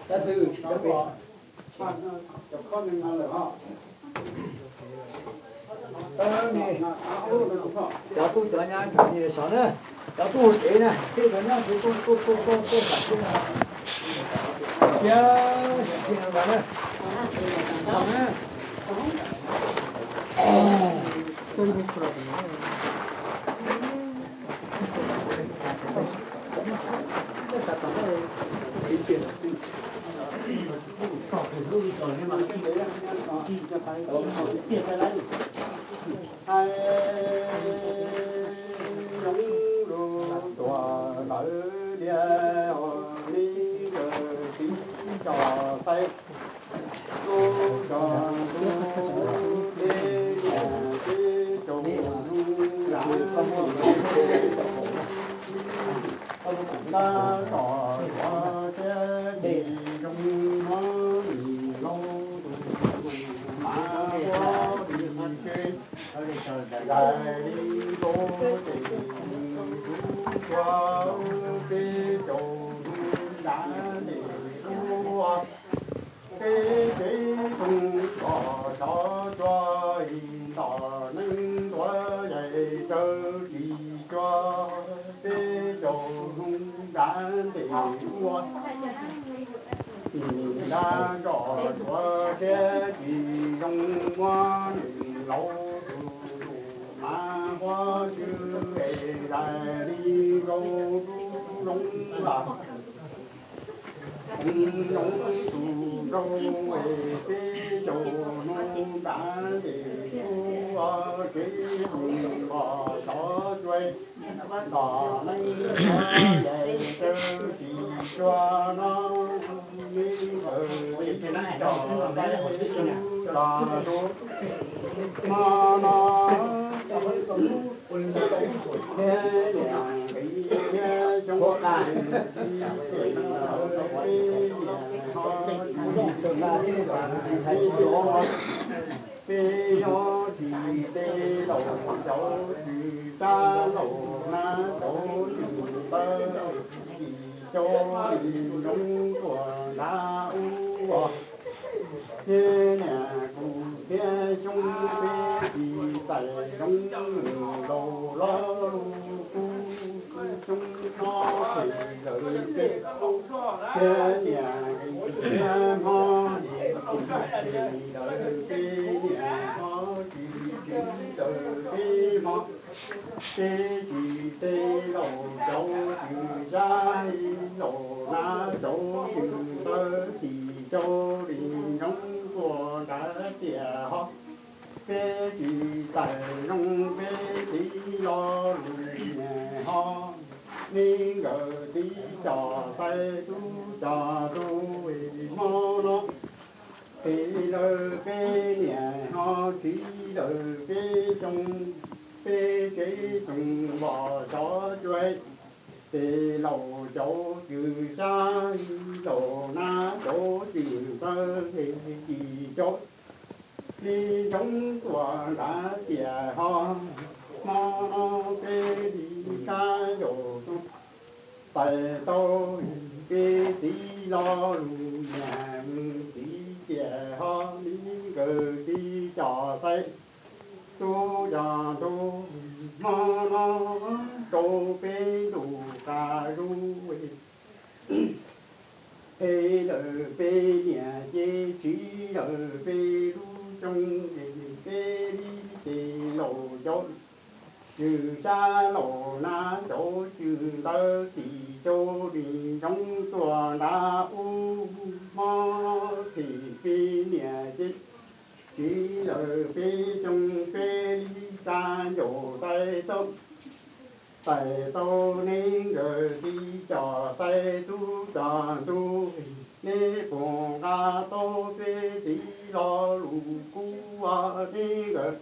Tab sis cov pem, cov khob me no lawm os. Cov tub cov nyab cov niam sov na, cov tub hauv tsev na, tej cov nyab tsev tuaj tuaj tuaj tuaj tuaj xam tseeb no, cia xam tseeb no na, no na. Hais zoo lug tuam lawv lias, nej nkawd txiv cov xaiv, tub cov tub, tej niam tej txiv tsaus ntuj nrad, tab tom tsuav thiab tsis zoo, muab nim laus tus mav huab li tsheb, zais li nkaus ces tub tsuav, peb tsaus ntuj nrad ces tub, peb tsev tsoom txhos tso cua, ntom neeb ntuav yaig tsawv tsis cua, peb tsaus ntuj nrad ces ua nrad nroj tsuav thiab tsis zoo, muab nim laus tus mav huab tsw es zais li nkaus tub zoo los. Tub zoo tus nraug es peb tsaus ntuj nrad ces tub, tsev tsoom txhos tso cua, ntom neeb ntuav yaig tsawv tsis cua no, nej nkawd txiv cov xaiv tub cov tub, hmo no thiab niam nqis thiab xyoob, peb niam ho tsis tau, peb yog tsis tej laus cauv tswv sab, laus nab cauv tswv ntawv, tsis cauv li nroo tuaj nrad ub. Thiab niam kuv thiab xyoob peb tsis txais zoo, laus lo lus kub xyoob no ces lawv peb, thiab niam thiab hmo ces lawv peb, niam hmo tsis tsis lawv peb hmo. Peb tsis tej laus cauv tswv sab, laus nab cauv tswv ntawv, tsis cauv li nroo tuaj nrad tiam ho. Peb tsis txais zoo peb txiv lo lus niam ho, nej nkawd txiv cov xaiv tub cov tub, hmo no ces lawv peb niam ho tsis lawv peb xyoob, peb tsev tsoom txhos tso cua, ces laus cauv tswv sab, laus nab cauv tswv ntawv, tsis cauv li nroo tuaj nrad tiam ho. Hmo no peb li sab yaus tub, txais tau peb txiv lo lus niam mus txiv tiam ho, nej nkawd txiv cov xaiv tub cov tub, hmo no rau peb ntuj qab zuj es lawv peb niam ces tsis lawv peb lub xyoob, peb li ces laus cauv tswv sab, laus nab cauv tswv ntawv, tsis cauv li nroo tuaj nrad ub. Hmo no ces peb niam ces tsis lawv peb xyoob, peb li sab yaus txais tau, txais tau nej nkawd txiv cov xaiv tub cov tub, nej puas nqa tau peb txiv lo lus kub, nej nkawd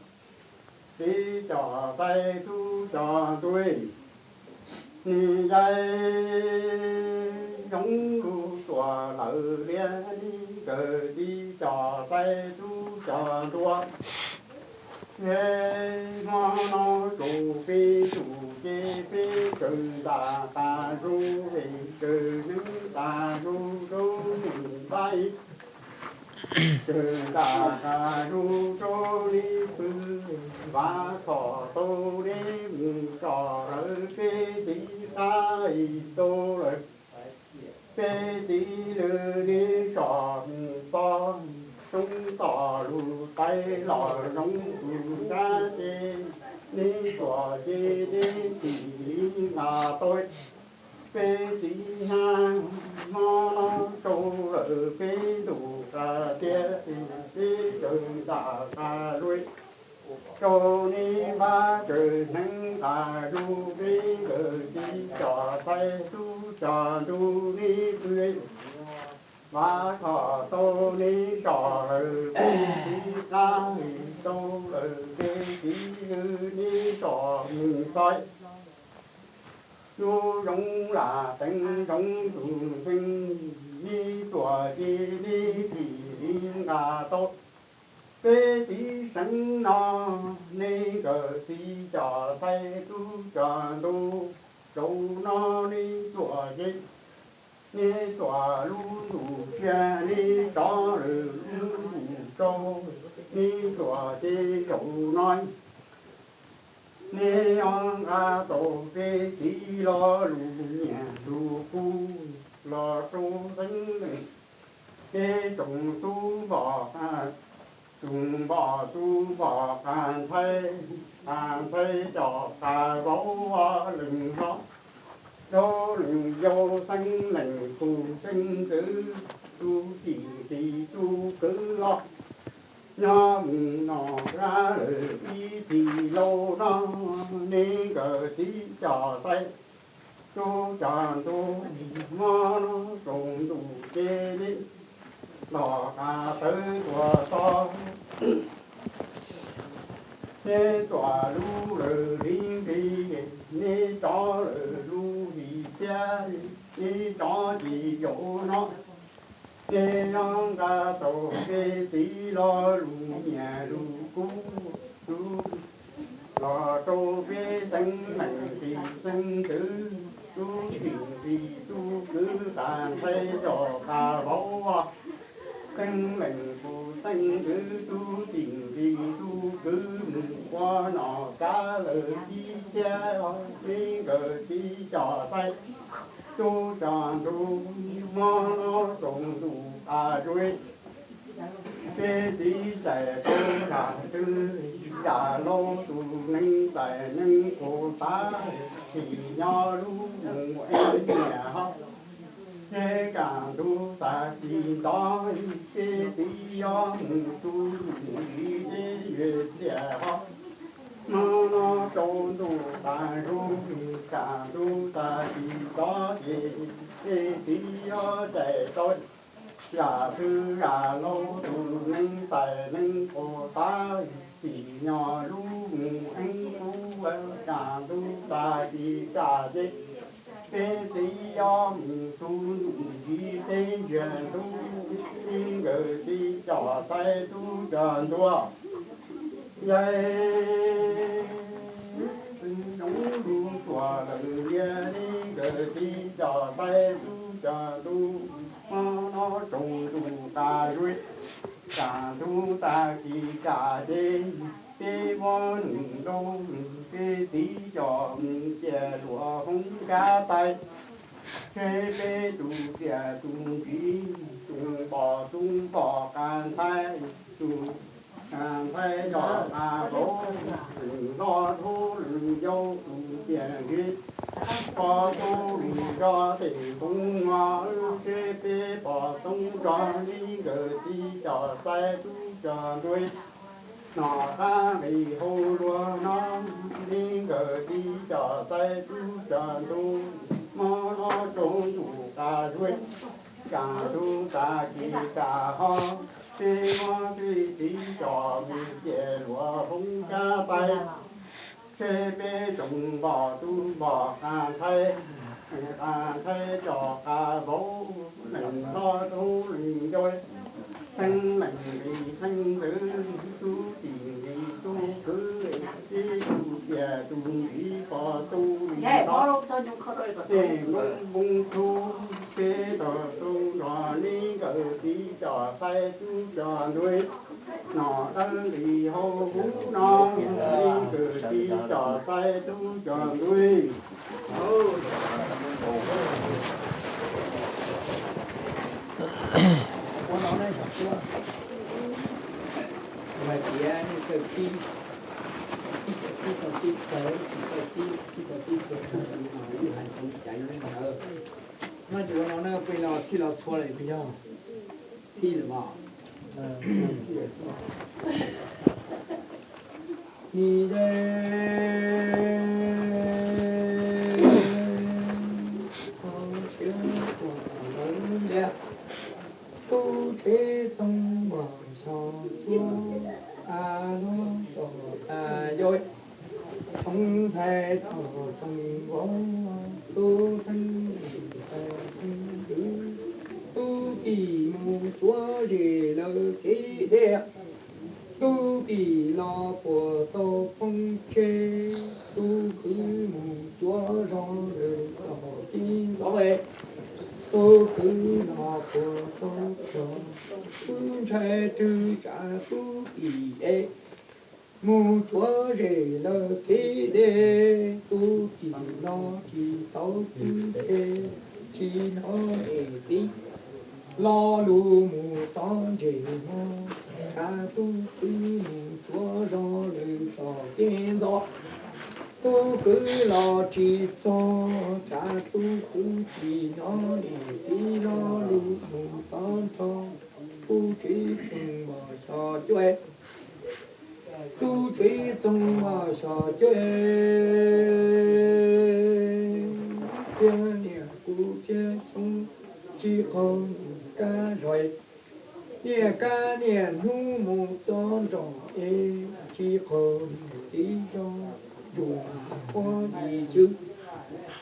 txiv cov xaiv tub cov tub, nej yaig zoo lug tuam lawv liab, nej nkawd txiv cov xaiv tub cov tub. Hmo no tsaus peb ntuj ces peb kawg nta qab zuj ves, kawg neeb Tawg ntaj qab zub rau neb pw, vav kho tau neb mus tso lawm peb txiv qab tau lawm. Peb txiv lawv neb tso mus pov, zoo tom lus tais los zoo tus sab ces neb tuam ces neb txim li nqa tau. Peb txiv hnab hmo no rau lawm peb ntuj qab tiaj, peb tawg ntaj qab zub rau neb npab, tawg hneev qab zub peb nkawd txiv coj txhais tub coj ntuj neb pw. Vav kho tau neb tso lawm peb txiv qab tau lawm peb txiv lawv neb tso mus txhais. Lub zoov lam teev zoov tus ntxeev, neb tuam ces neb txim li nqa tau. Peb txiv seev no neb nkawd txiv coj txhais tub coj ntuj, zaum no neb tuam ces neb tuam lub ntuj tsiab, neb rov lawm lub ntuj tsaus, neb tuam ces zaum no neb yuav nqa tau peb txiv lo lus nyiam lus kub los rau xeeb leej. Peb tsoom tub npog, tsoom npog tub npog qab ntxhais, qab ntxhais coj qab vauv leej hlob, rau leej yau xeeb leej kuv xeeb ntxwv, tub txim txiv tub kwv os. Nyob mus no qab lawm ib txhis lauj no, neb nkawd txiv coj txhais tub coj ntuj, hmo no tsaus ntuj ces neb nto qab tawv tuaj txog. Neb tuam lub lawv li nqi, neb rov lawm lub hlis tsiab, neb rov ces zaum no neb yuav nqa tau peb txiv lo lus nyiam lus kub, lub los rau peb xeeb leej txiv xeeb ntxwv, tub txim txiv tub kwv, qab ntxhais coj qab vauv, xeeb leej kuv xeeb ntxwv, tub txim txiv tub kwv, mus ua nom kav lawm ib txhiab, neb nkawd txiv coj txhais tub coj ntuj, hmo no tsaus ntuj qab zub, peb txiv txais tau zam twg zam laus tus neeg txais neeg puag ta, tsim nyog lub mus ev nyiam hos, ces kaj ntug tag kis ntxov, peb txiv yuav mus tu ntxiv peb yuav txias hos. Hmo no tsaus ntuj qab zub, kaj ntug tag kis ntxov ces peb txiv yuav txais tau zam twg zam laus tus neeg txais neeg puag ta, tsim nyog lub mus eeb kub, kaj ntug tag kis kaj ces peb txiv yuav mus tu ntxiv peb ntsia ntug, neb nkawd txiv coj txhais tub coj ntuj. Yog txwv zoov lug tuaj lawm lias, neb nkawd txiv coj txhais tub coj ntuj, hmo no tsaus ntuj qab zub, kaj ntug tag kis kaj ces peb muab nws nrau, peb txiv coj mus ciaj luag hoob kab tais, tseg peb tus txiaj tus ntsig, tus npog tus npog qab ntxhais, tus qab ntxhais coj qab vauv, leej hlob dhau leej yau tus txiaj ntsig, pog tub lwm zos tej tus muag, tseg peb pog tub nrog neb nkawd txiv coj txhais tub coj ntuj. Nom qab nqis hauv luag no, neb nkawd txiv coj txhais tub coj ntuj, hmo no tsaus ntuj qab zub, kaj ntug tag kis kaj hos, peb muab peb txiv coj mus ciaj luag hoob kab tais, tseg peb tsoom npog tus npog qab ntxhais, qab ntxhais coj qab vauv, leej hlob dhau leej yau, xeeb leej nqis xeeb ntxwv, tub txim nqis tub kwv, peb tus txiaj tus ntsig, pog tub lwm zos tej npoo npoo tub, peb tog tub nrog neb nkawd Kwv tij coj saib tub coj ntug, nom dawb li hauv huv no, kwv tij coj saib tub coj ntug. Ua no ne, hais tias nej txawj txib, txib tau txib txawv, txib tau txib txawv, txib tau txib txawv, wb hais txog caiv no ne ntawd. No ces ua no ne, peb los txhij los txhua lawm puas yog? Txhij lawm mog. Nim tub tsheb txoos npog xyos cuab, a luj tod a yog, tsoom ntxhais txog tsoom vauv, tub xeeb ntxhais xeeb ntxwv, tub tim mus cuab zes lawm kev deb, tub tim los puas tau phooj tseg, tub kwv mus cuab zog lawm txoj kev ntxov, tub kwv los puas tau rog, wb ntshai tsw tsav tub tim es, mus cuab zes lawm kev deb, tub tim los tsis tau txwv tseg, tsis hnov niam txiv lo lus mus txog ntses hmo, kav tub kwv mus cuab zog lawm txoj kev ntxov, tub kwv los tsis txog, kav tub kwv tsis hnov niam txiv lo lus mus txog nrho, tub tsheb txoos npog xyos cuab, tub tsheb txoos npog xyos cuab, txiag niam kuv txiag xyoob, tsis qaug niam kab zog, niam kab niam hnub mus txog nrog es, tsis qaug niam txiv zog, ntuj mas huab ib tsw,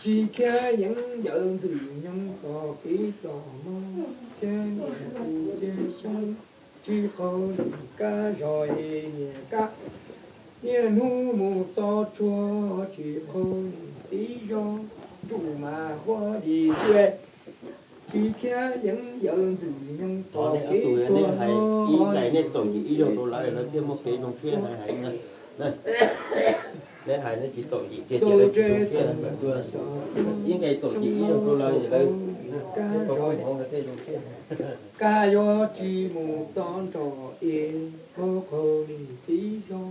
tsis khiav yeev yawm ntxwg nyoog txoj kev ploj mog, txiag niam kuv txiag xyoob, tsis qaug niam kab zog es, niam kab niam hnub mus txog tsuag, tsis qaug niam txiv zog, ntuj mas huab ib tsw, tsis khiav yeev yawm ntxwg nyoog txoj kev tuag no. Ib nqes nej txaus yim ib zaug rau lawv, lawv thiaj muaj kev zoo siab hais hais na. Nej hais nej tsis txaus yim kiag ces lawv tsis zoo siab. Ib nqes txaus yim ib zaug rau lawv ces lawv, kab zog, lawv thiaj zoo siab. Kab yuav tsis mus txog nrog es, qaug niam txiv zog,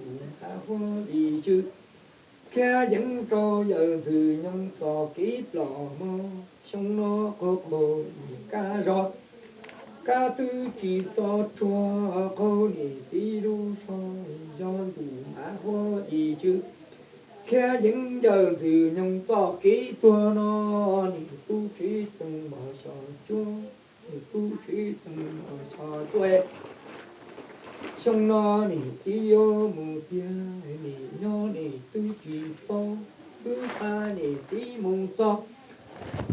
ntuj mas huab ib tsw, khiav yeev rau yawm ntxwg nyoog txoj kev ploj mog, xyoo no qaug qaug niam kab zog, kab twb tsis txog tsuag, qaug niam txiv lub zog, yog ntuj mas huab ib tsw, khiav yeev yawm ntxwg nyoog txoj kev tuag no. Niam tub tsheb txoos npog xyos cuab, txiag tub tsheb txoos npog xyos cuab, xyoo no niam txiv yuav mus tiag, niam nyob niam twb tsis paub, twb xa niam txiv mus txog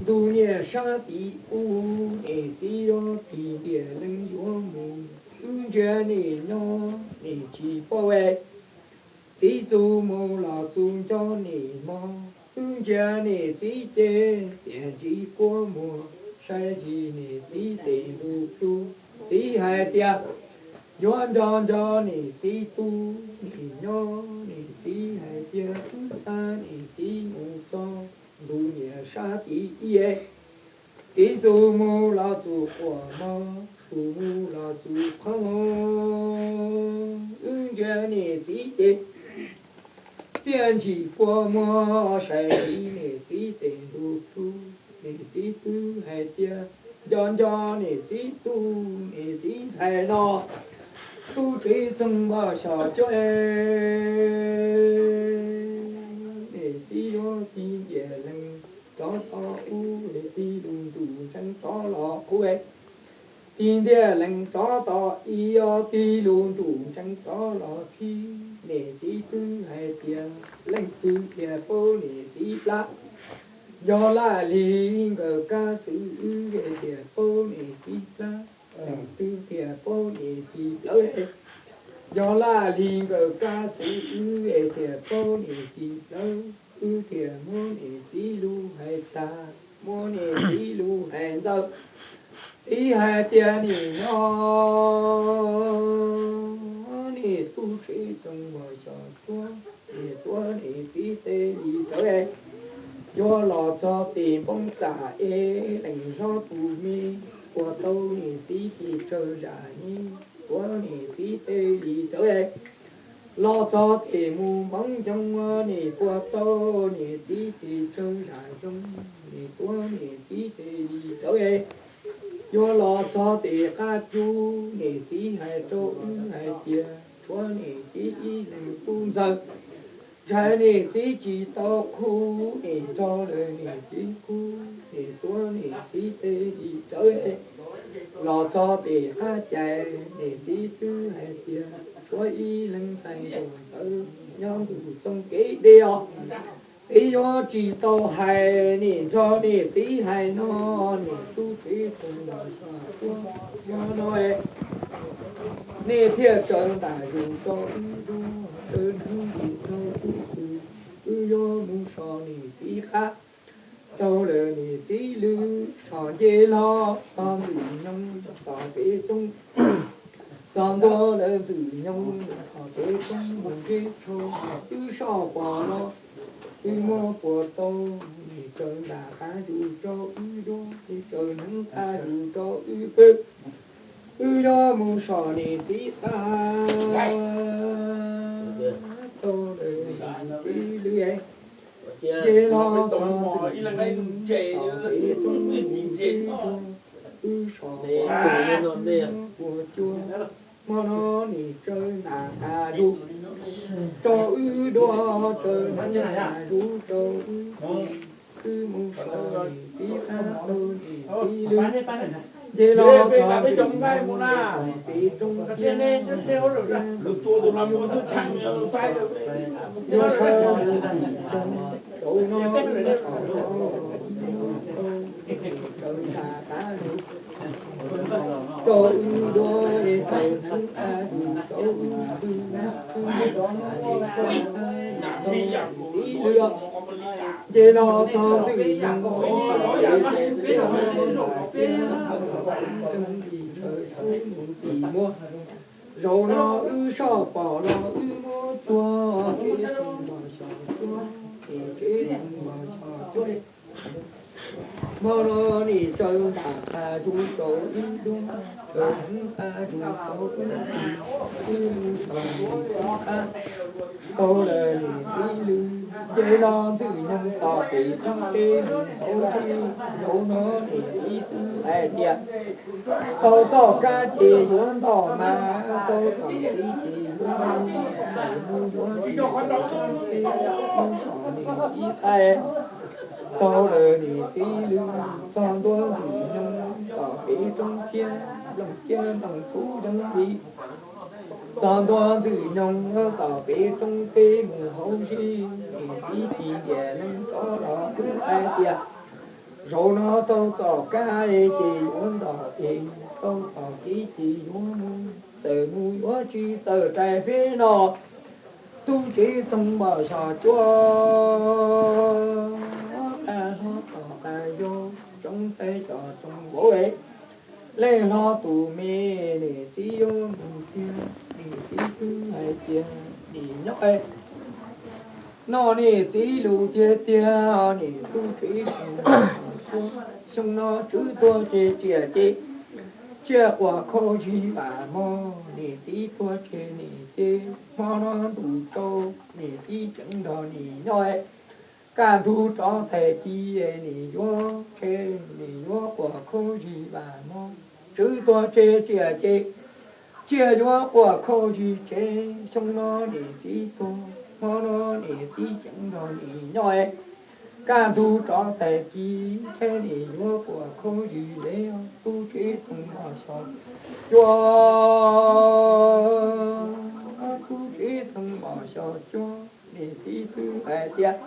ntu niam sab tid ub, niam txiv yuav tig ntiag lees yuav mus, wb ntsia niam nyob niam tsis paub es, txiv txuas mus los txuas nco niam mog, wb ntsia niam txiv ces txiaj ntsig kua muag, saib ntsis niam txiv tes ntuj plhu, txiv hais tias yuav nco nco niam txiv tub, niam nyob niam txiv hais tias wb xa niam txiv mus txog ntu niam sab tid ib es, txiv txuas mus los txuas quas mog, txuas mus los txuas qhov, wb ntsia niam txiv ces txiaj ntsig kua muag, saib ntsis niam txiv tes ntuj plhu, niam txiv twb hais tias nco nco niam txiv tub, niam txiv ntxhais no. Tub tsheb txoos npog xyos cuab, niam txiv yuav tig ntiag lees rov tom ub, tig lub ntuj ntsees rov los qub, tig ntiag lees rov tom ib, tig lub ntuj ntsees rov los khib. Niam txiv twb hais tias leej twg thiaj paub niam txiv plab, yog laj lig nkawm kab xwb wb thiaj paub niam txiv plab. Leej twg thiaj paub niam txiv plawv, yog laj lig nkawm kab xwb wb thiaj paub niam txiv plawv. Wb thiaj muab niam txiv lub hais tag, muab niam txiv lub hais ntxaws, Txiv hais tias nim no nim tub tsev txoos mos xyom cuab, nim tuav nim txiv tes li rawv es, yuav los txog tim npoo txam es leem hlob tus me, ua tau nim txiv tes tsawg zam ni, tuav nim txiv tes li rawv es, los txog tim mus npoo ncoo, nim ua tau nim txiv tes tsawg zam zoo, nim tuav nim txiv tes li rawv es, yuav los txog tim qab cub, nim txiv hais rau wb hais tias tshuav nim txiv ib leeg tub ntxawg, ntshai nim txiv tsis tau qub, nim nrog lawm nim txiv qub, nim tuav nim txiv tes li rawv es, los txog tim qab cais, nim txiv twb hais tias tshuav ib leeg ntxhais nraug ntxawm nyob ntuj txoov kev deb os. Txiv yuav tsis tau hais, nim nrog nim txiv hais no, nim tub tsev txoos mos xyom cuab, nim no es, nej thiaj tsaws ntam zus rau wb dua, tsaws hneev zus rau wb pw, wb yuav mus so nim txiv qab. Tau lawm nim txiv lw, so nce hlo txog ntxwm nyoog tom kev roob, txog ntua lawm ntxwm nyoog tom kev roob mus nce tshau, wb soj pom los wb muab puas tau, nim tsaws ntam qab zus rau wb dua, nim tsaws hneev qab zus rau wb pw, wb yuav mus so nim txiv qab. Tau lawm nim txiv lw, nce hlo txog ntxwm nyoog tom kev roob mus nce tshau, wb so pom los wb muab puas tau, hmo no nim tsaws ntam qab zus rau wb dua, tsaws hneev qab zus rau wb pw, wb mus so nim txiv qab. Tau nim txiv lw, nce hlo txog ntxwm nyoog tom kev roob thiab, yuav sawv mus tim tsev, zaum no wb so tau, tsaws ntam qab zus rau wb dua, tsaws hneev qab zus rau wb pw, wb mus so nim txiv lw. Nce hlo txog ntxwm nyoog tom kev roob thiab, ntxwm nyoog li tshawv sawv mus tim muaj. Zaum no wb soj pom los wb muab cuag, tsev txoos mos xyom cuab, nim tsev txoos mos xyom cuab. Hmo no nim tsaws ntam qab zus rau wb dua, tsaws hneev qab zus rau wb pw, wb mus so nim txiv qab. Tau lawm nim txiv lw, nce hlo ntxwm nyoog tom kev roob teb mus hauv zib, zaum no nim txiv twb hais tias tau txoj kab ces yuav ntog mas, tau txoj kev ces yuav mus, txawm mus yuav tsis tau teb, wb so nim txiv qab. Tau lawm nim txiv lw, txog ntua ntxwm nyoog tom kev roob thiab, nplooj ciab nplooj txhuv zoo li. Txog ntua ntxwm nyoog tom kev roob teb mus hauv zib, nim txiv tis ntiam leej tsov los twb hais tias zaum no tau txoj kab ces yuav ntog es, tau txoj kev ces yuav mus, txawm mus yuav tsis txawj rais peb no. Tub tsev txoos mos xyom cuab, qab hlob tom qab yau, tsoom ntxhais cov tsoom vauv es, leej hlob tus me, nim txiv yuav mus tiag, nim txiv twb hais tias nim nyob es, noj nim txiv lus tiag tiag, nim tub tsev txoos mos xyom cuab. Xyoo no tswv tuag tseg tsiaj ces, tsiaj quas khau zig vam mog, nim txiv tuag tseg nim ces, hmo no ntuj tsaus nim txiv tseem nrog nim nyob es, kaj ntug rov tag kis nim yuav tseg, nim yuav quas khau zig vam mog. Tswv tuag tseg tsiaj ces, tsiaj yuav quas khau zig tsev. Xyoo no nim txiv tuag, hmo no nim txiv tseem nrog nim nyob es, kaj ntug rov tag kis thiab nim yuav quas khau zig le. Tub tsev txoos mos xyom cuab, tub tsev txoos mos xyom cuab, nim txiv twb hais tias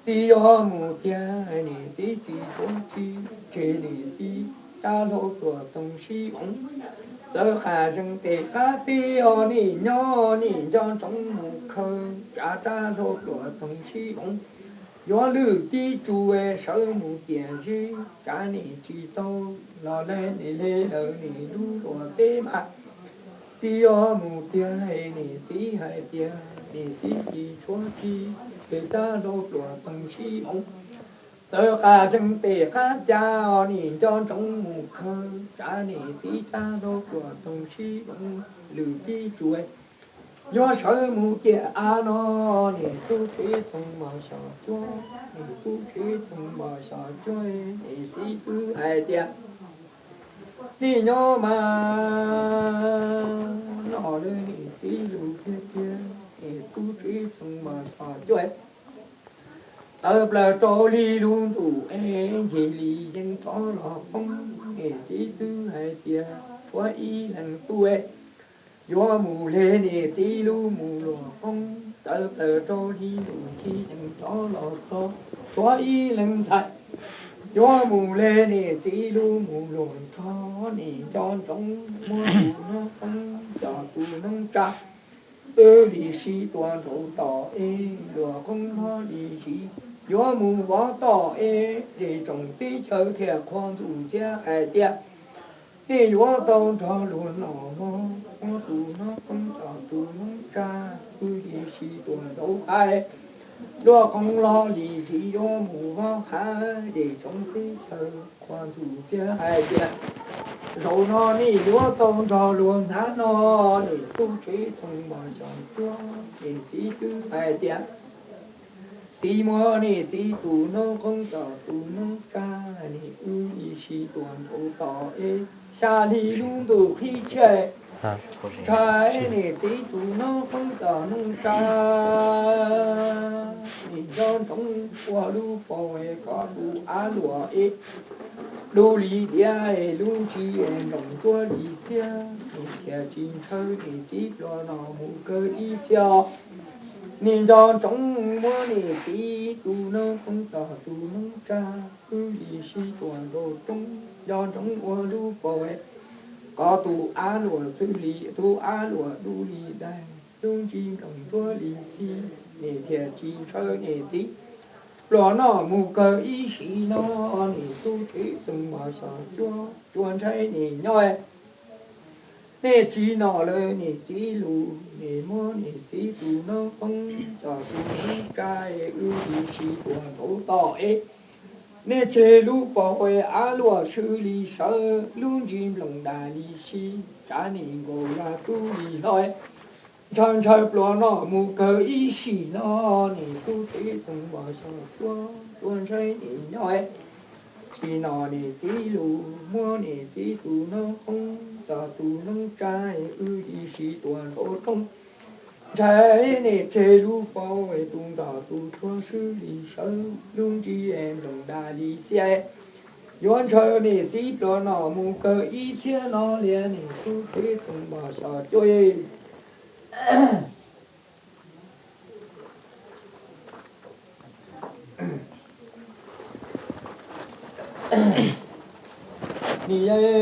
txiv yuav mus tiag, nim txiv tsis tshuav txiv, tseg nim txiv rab hlau pluas toog sib oov. Txawv qas zeeg tes qab teb os nim nyob, nim nco ntsoov mus khaws, tsav rab hlau pluas toog sib oov. yuav lwj tib tsu sawv mus ciam zeb, tsav nim tsis tau los le nim le lawm nim lub luam teb mas. Txiv yuav mus tiag nim txiv hais tias nim txiv tsis tshuav tsi, ces txab hlau pluas toog sib oo. Txawv qas zeeg pem qab ca, nim nco ntsoov mus khaws, tsav nim txiv txab hlau pluas toog sib oo, lwj tib tsu yuav sawv mus ciam av no, nim tub tsev txoos mos xyom cuab, nim tub tsev txoos mos xyom cuab, nim txiv twb hais tias nim nyob mas noj lawm nim txiv lus tiag tiag, nim tub tsev txoos mos xyom cuab. Tawm plaws rau li lub ntuj es ncig li yeej rov los poob, nim txiv twb hais tias tshuav ib leeg tub yuav mus le nim txiv lub mus luam qoob. Tawm plaws rau li ntuj ncig yeej rov los txog, tshuav ib leeg ntxhais yuav mus le nim txiv lub mus luam nrog, nim nco ntsoov muab tus noob qoob coj tus noob tsa, wb li sib tua nraud tom es luam qoob hlob li siv, yuav mus vov toj es zej tsoom teb chaws thiaj qhuas ntxuj ntxiab hais tias nej yuav tau nrog luag noj mov, muab tus noob qoob coj tus noob tsa, wb li sib tua nraud hais luam qoob hlob li siv, yuav mus vov hav zej tsoom teb chaws qhuas ntxuj ntxiab hais tias zaum no nej yuav tau nrog luag hnav no, nim tub tsev txoos mos xyom cuab, nim txiv twb hais tias txiv muab nim txiv tus noob qoob coj tus noob tsa, nim wb li sib tua nraud tom es xya li lub ntuj qhib tshiab, ntshai nim txiv tus noob qoob coj noob tsa, nim nco ntsoov ua lub paus es kov tus av luam es dub li diav es lub ntsis es nploos ntsuab li xiab, nim thiaj tsis ntshaw nim txiv pluas no mus kawg ib txhia. Nim nco ntsoov muab nim txiv tus noob qoob coj tus noob tsa, wb li sib tua nraum roob, nco ntsoov ua lub paus es kov tus av luam xwb li, tus av luam dub li daim, lub ntsis nploos ntsuab li xib, nim thiaj tsis ntshaw nim txiv pluas no mus kawg ib sim no, nim tub tsev txoos mos xyom cuab, tsuas ntshai nim nyob nej tsis nom lawm nim txiv lus, nim muab nim txiv tus noob qoob coj tus noob tsa, wb li sib tua nraud tom es nej tseg lub paus es av luam swb li sawv, lub ntsis nploos daj li sib, tsav nim nkaus yog tub li hlob, ntshaw ntshaw pluas no mus kawg ib sim no, nim tub tsev txoos mos xyom cuab, tsuas ntshai nim nyob tsis nom nim txiv lus, muab nim txiv tus noob qoob coj tus noob tsa, wb li sib tua nraum roob, ntshai nim tseg lub paus es tus nrog tus tshuaj swb li sawv, lub ntsis es nploos daj li xiab, yuav ntshaw nim txiv pluas no mus kawg ib txhiab no li, nim tub tsev txoos mos xyom cuab. Nim yeej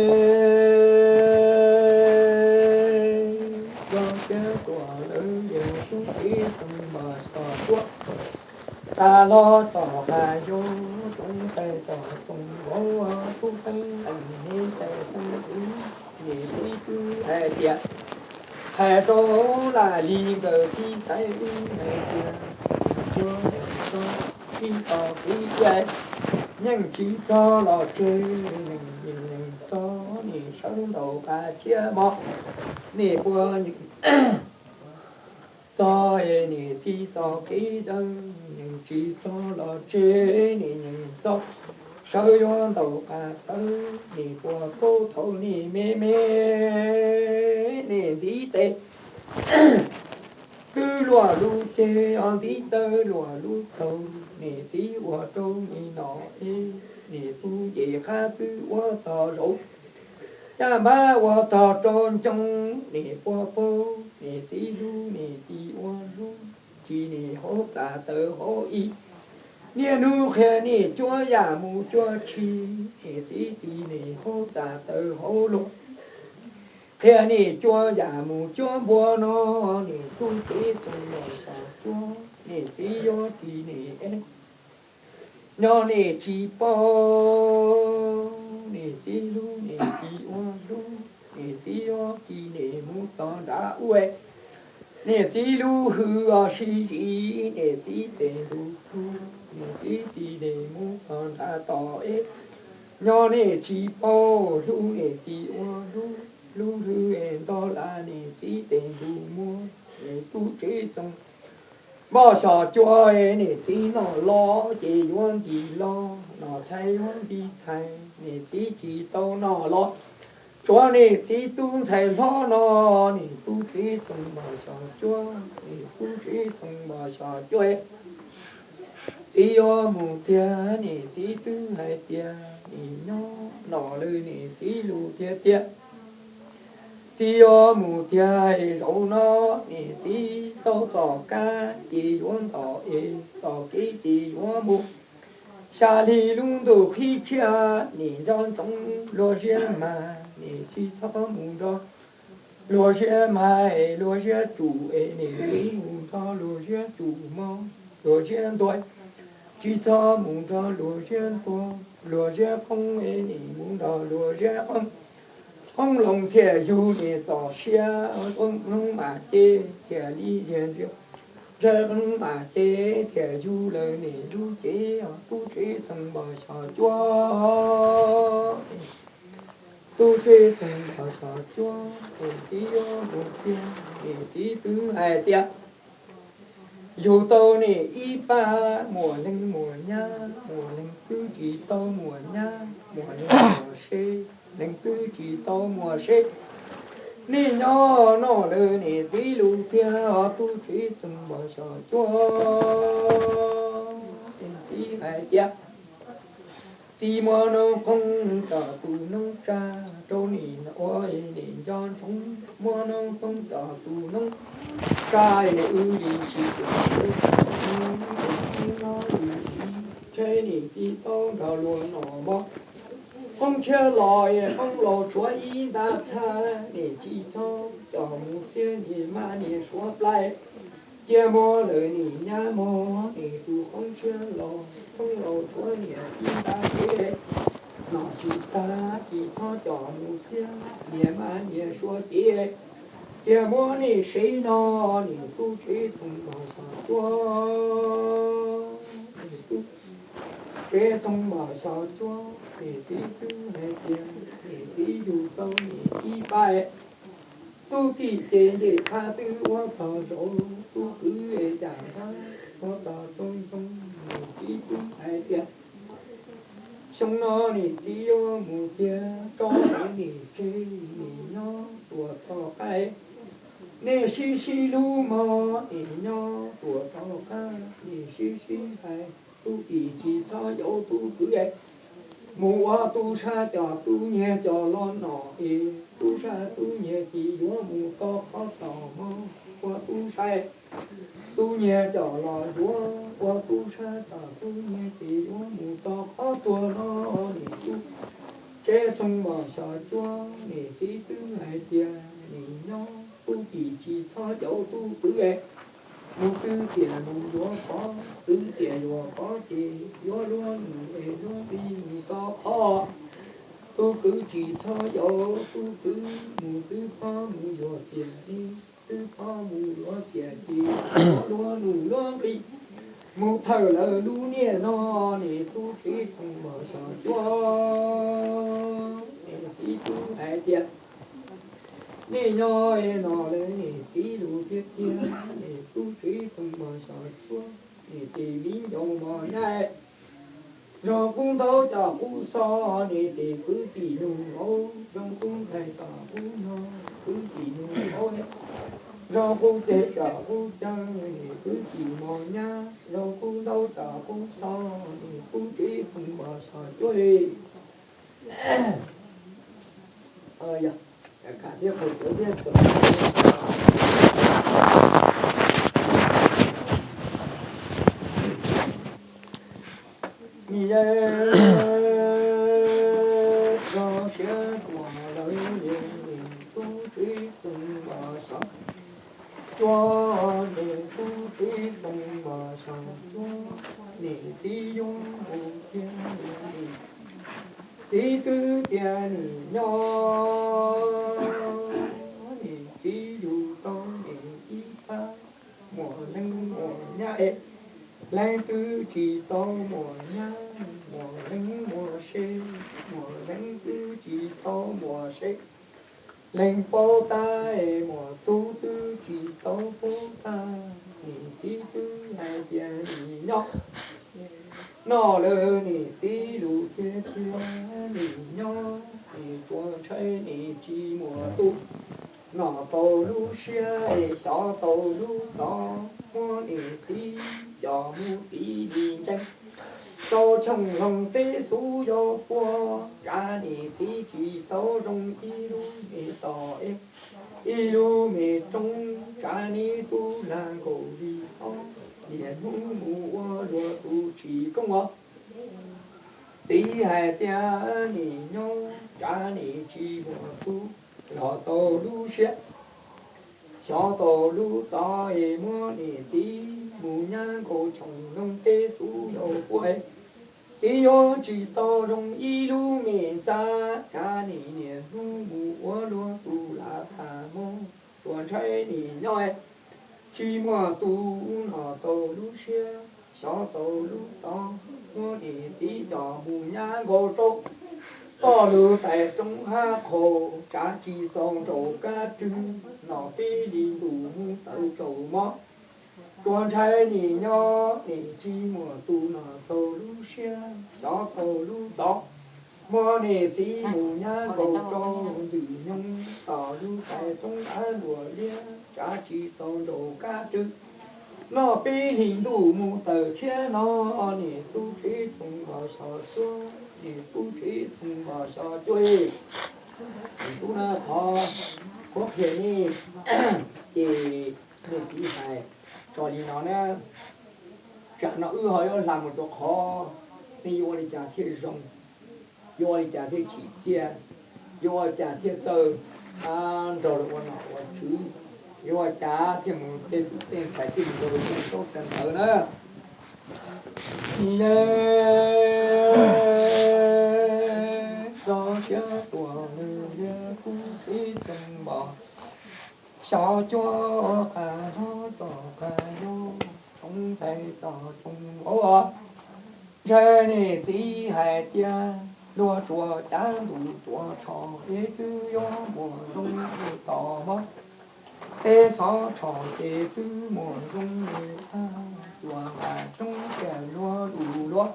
yog tias tuaj lawm yog tub tsev txoos mos xyom cuab, tas los tom qab yog tsoom ntxhais tom txoos vauv, tub xeeb leej niam ntxhais xeeb tub, nim txiv twb hais tias hais rau laj li nkawd txiv xaiv wb hais tias tsuas txog ib tog kev cai, yeej tsis txog los tseg, yeej txog nim sawv ntaus qab tshiab mog, nim puas txog nim txiv txoj kev dawb, yeej tsis txog los tseg nim yeej txog, sawv yuav ntaus qab tawv, nim puas paub thaum nim me me, nim ntiv tes twb luaj lub ceg, ntiv taw luaj lub taug, nim txiv ua rau nim nom ib, nim tub nce qab twb ua tog zaum, caj npab ua tog rau ncoo, nim puas paub nim txiv hlub nim txiv ua hlub, txi nim hauv txaj tawv hauv ib, niaj hnub qhia nim cuab yam mus cuab tshis, nim txiv txi nim hauv txaj tawv hauv luag, qhia nim cuab yam mus cuab npua no, nim tub tsev txoos mos xyom cuab, nim txiv yuav txi nim es nyob nej tsis paub, niam txiv hlub niam txiv ua hlub, niam txiv yuav ris nej mus txog nram ub. Niam txiv lub hwj sib zis, niam txiv tes ntuj plhu, niam txiv ris nej mus txog nram toj es. Nyob nej tsis paub, hlub niam txiv ua hlub, hlub hlwb es nto las niam txiv tes ntuj muag, es tub tsev txoos npog xyom cua es niam txiv noj los ces yuav nti los, noj txhais yuav nti txhais, niam txiv tsis tau noj los tsuav niam txiv tub ntxhais hlob no, niam tub tsev txoos npog xyom cua, niam tub tsev txoos npog xyom cua. Txiv yuav mus tiag, niam txiv twb hais tias nim nyob no lawm, niam txiv lus tiag tiag. Txiv yuav mus tiag, zaum no niam txiv tau txoj kab ces yuav nto es, txoj kev ces yuav mus. Xya hli lub ntuj qhib tshiab, nim nco ntsoov luag ziab mag, nim tsis txhob mus nrog luag ziab mag es, luag ziab tsum es, nim mus nrog luag ziab tsum mog, luag ziab ntuag. Tsis txhob mus nrog luag ziab ntuag, luag ziab qoob es, nim mus nrog luag ziab qoob. Qoob loo thiaj yug nim txoj sia, qoob loo mas ces thiaj li liag ntsej, ntsej qoob mas ces thiaj yug lawm nim lub cev, tub tsev txoos npog xyom cua. Tub tsev txoos npog xyom cua, niam txiv yuav mus tiag, niam txiv twb hais tias yug tau nim ib pab, muaj leej muaj nyab, muaj leej twb tsis tau muaj nyab, muaj leej muaj se, leej twb tsis tau muaj se. Nim nyob no lawm, niam txiv lus tiag, tub tsev txoos npog xyom cua. Niam txiv hais tias txiv muab noob qoob rau tus noob tsa, rau nim ua nim nco ntsoov, muab noob qoob rau tus noob tsa es, wb li sim tus noob es, txiv no wb li sim, ntshe nim tsis tau nrog luag noj mov. Qoob tshiab los es, qoob laus tshuav ib nta txhab, nim tsis txhob coj mus xiab, nim maj nim suav plais. Cia muab lawm nim nyab mog, nim tus qoob tshiab los, qoob laus tshuav nim ib nta tsev, noj tsis tag tsis txhob coj mus xiab, nim maj nim suav cev. Cia muab nim sev no, nim tub tsev txoos npog xyom cua, nim tub tsev txoos npog xyom cua. Niam txiv twb hais tias niam txiv yug tau nim ib pab, tub tij ces ncej qab twb ua tog zaum, tub kwv es cas ntab ua tog zoo zoo. Niam txiv twb hais tias xyoo no niam txiv yuav mus tiag, tso nim tseg nim nyob tuam txoj qab. Nej sib sib hlub mog, nim nyob tuam txoj qab, nej sib sib hais, tub tij tsis txhob yaum tub kwv es, mus ua tub sab coj tub nyiag coj los noj es, tub sab tub nyiag ces yuav mus tau qhov tod mog, ua tub sab tub nyiag coj los yuav, ua tub sab coj tub nyiag ces yuav mus tau qhov tuag no. Nim tub tsev txoos npog xyom cua, niam txiv twb hais tias nim nyob tub tij tsis txhob yaum tub kwv es, mus twv txiaj mus yuav qhov, twv txiaj yuav qhov ces yuav luag num es luag nqi mus tau qhov. Tub kwv tsis txhob yaum tub kwv, mus twv qhov mus yuav txiaj, twv qhov mus yuav txiaj ces yuav luag num luag nqi mus thawm lawv lub niaj no. Nim tub tsev txoos npog xyom cua, niam txiv twb hais tias nej nyob no lawm, niam txiv lus tiag tiag, nim tub tsev txoos npog xyom cua. Nim tes viv ncaus mos nyab, zoo qub ntaub coj qub xov, nim tes kwv tij nug nkaus, zoo qub ntxhais coj qub nyob, kwv tij nug nkaus, zoo qub ceg coj qub cawv, nim kwv tij mos nyab, zoo qub ntaub coj qub xov, nim tub tsev txoos npog xyom cua li. Yog, thiab qhov cua thiab txoos nim yog zoo siab dua lawm, nim tub tsev txoos npog xyom cua, nim tub tsev txoos npog xyom cua, nim txiv yuav mus Txiv twb tias nim nyob, niam txiv yug tau niam ib pab muam leej muam nyab es, leej twb tsis tau muam nyab, muam leej muam se, muam leej twb tsis tau muam se. Leej paub tab es muam tub twb tsis tau paub tab, niam txiv twb hais tias nim nyob, noj lawm niam txiv lus tiag tiag, nim nyob nim tsuas ntshai nim tsis muaj tus, noj tau lub siab es xyov tau lub tod, muab niam txiv coj mus txiv li ntseeg rau Choo Loog teb xub yau puag, tsav niam txiv tsis tau zoo ib lub me tos es, ib lub me roob, tsav niam tub lag nkaus li ob, niaj hnub mus ua luag tus tsis koob os. Txiv hais tias nim nyob tsav niam tsis muaj tus, los tau lub siab xyov tau lub tod es, muab niam txiv mus nyab nkaus Choo Loog teb xub yau puag es, txiv yuav tsis tau zoo ib lub me ntxa, tsav niam niaj hnub mus ua luag tus lam tham mob, tsuas ntshai nim nyob tsis muaj tus, noj tau lub siab xyov tau lub tod, muab niam txiv coj mus nyab nkaus rau toj lug tais roob hab qhaus, tsav tsis txaus nraum kab rwg, noj peb hlis ntuj mus tawm tsaus mob, tsuas ntshai nim nyob nim tsis muaj tus, noj tau lub siab xyov tau lub tod, muab niam txiv mus nyab nkaus rau ntws nyoog toj lug tais roob av luam liab, tsav tsis txaus nraum kab rwg, noj peb hlis ntuj mus tawm tshiab no, niam tub tsev txoos npog xyos cuab, niam tub tsev txoos npog xyos cuab. Tub na, qhov kuv qhia nej, ces niam txiv hais tso li no na, tsam no wb ho yuav hla mus rau qhov, nej yuav ua li cas thiaj zoo, yuav ua li cas thiaj tsim txiaj, yuav ua cas thiaj txawj nrog luag ua nom ua tswv, yuav ua cas thiaj mus tej tus tej ntxhais thiaj mus rau luag tej taub txhia ntawd na. Niam tso siab tuaj lawm, niam tub tsev txoos npog xyos cuab, qas hlob tso qas yau, tsoom ntxhais tso tsoom vauv os. Ntshai niam txiv hais tias luag tsuas cav ntuj tuaj tsho es twb yuav muaj zoo li tos mob. Tej xov tsho ces twb muaj zoo li tag, tuaj nqa roob tiag luag lus luag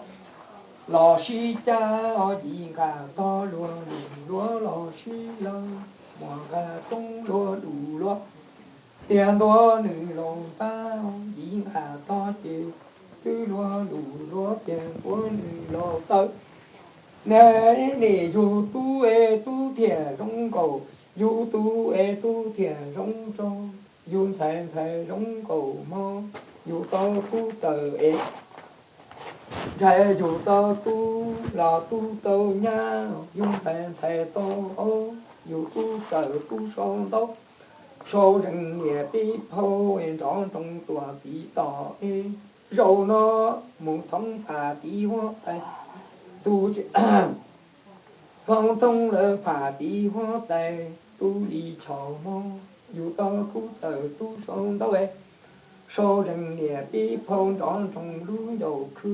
los sib cab, yim nqa tog luag lus luag los sib law, muaj nqa roob luag lus luag tiag ntua nws laus npab, yim nqa tog ces twb luag lus luag tiag ntua nws laus taw. Niam, niam yug tub es tub thiaj zoo nkaus, yug tub es tub thiaj zoo nraug, yug ntxhais ntxhais zoo nkaus mob, yug tau tub txawm es ntshai, yug tau tub los tub tau nyab, yug ntxhais ntxhais tau aub, yug tub txawm tub sau ntaub, sau zeeg niam peb phau es nrov nroo tuaj tiv toj es, zaum no mus thoob pham tiv huab tais, tus phau thoob lawm pham tiv huab tais, tub li tshau mob, yug tau tub txawm tub sau ntaub es, sau zeeg niam peb phau nrov nroo lub ncauj khw,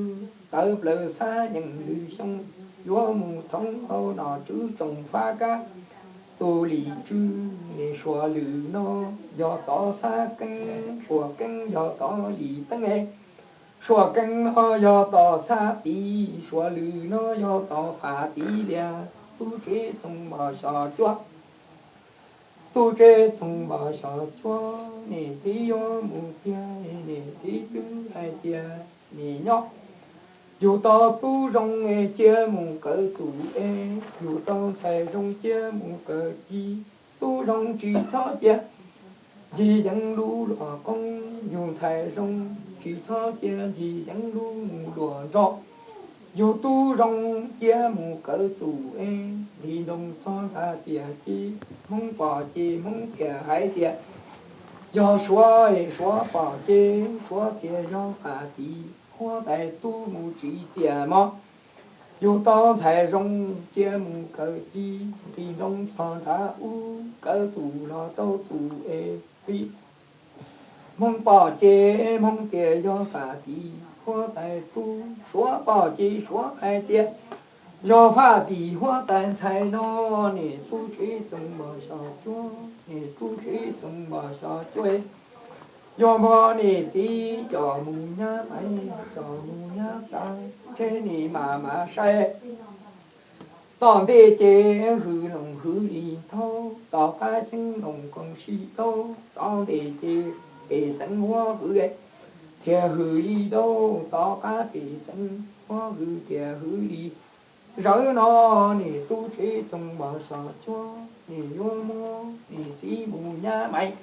tawv plaws xab yeej lwm xyoo, yuav mus thoob hau nom tswv tsoom fab kab, tus lim tswv es suav lwm no yog tod xab keeb, suav keeb yog tod lim teeb es, suav keeb no yog tom xab tiv, suav lwm no yog tom pham tiv lias, tub tsev txoos npog xyos cuab. Tub tsev txoos npog xyos cuab, niam txiv yuav mus tiag, niam txiv twb hais tias nim nyob. Yug tau tub zoo es cia mus kawm txuj es, yug tau ntxhais zoo cia mus kawm ci. Tub zoo tsis txhob cia ncig yeev lub luam qoob, yug ntxhais zoo tsis txhob cia ncig yeev lub mus luam nrog. Yug tub zoo cia mus kawm txuj es, nqhis nroos txog nqa tiag ces, Hmoob pom ces Hmoob thiaj hais tias yog Suav es, Suav pom ces Suav thiaj yog pham tiv huab tais, tub mus tsis txias mog. Yug tau ntxhais zoo cia mus kawm ci, nqis nroos txog nram ub kawm txuj los tau txuj es qhib. Hmoob pom ces Hmoob tias yog Faj Tim huab tais tub, Suav pom ces Suav hais tias yog Faj Tim huab tais ntxhais no. Niam tub Tsev Txoos Npos Xyos Cuab, niam tub Tsev Txoos Npos Xyos Cuab, yog npog niam txiv coj mus nyab Maiv, coj mus nyab Txav, ntshe nim mam mam sai. Tom ntej ces hwm loos hwm li thaub, tom qab ceeb loos koom sib taub. Tom ntej ces pej xeem huab hwm thiaj hwm li daub, tom qab pej xeem huab hwm thiaj hwm li zawv no. Niam tub Tsev Txoos Npos Xyos Cuab, niam yuav muab niam txiv mus nyab Maiv,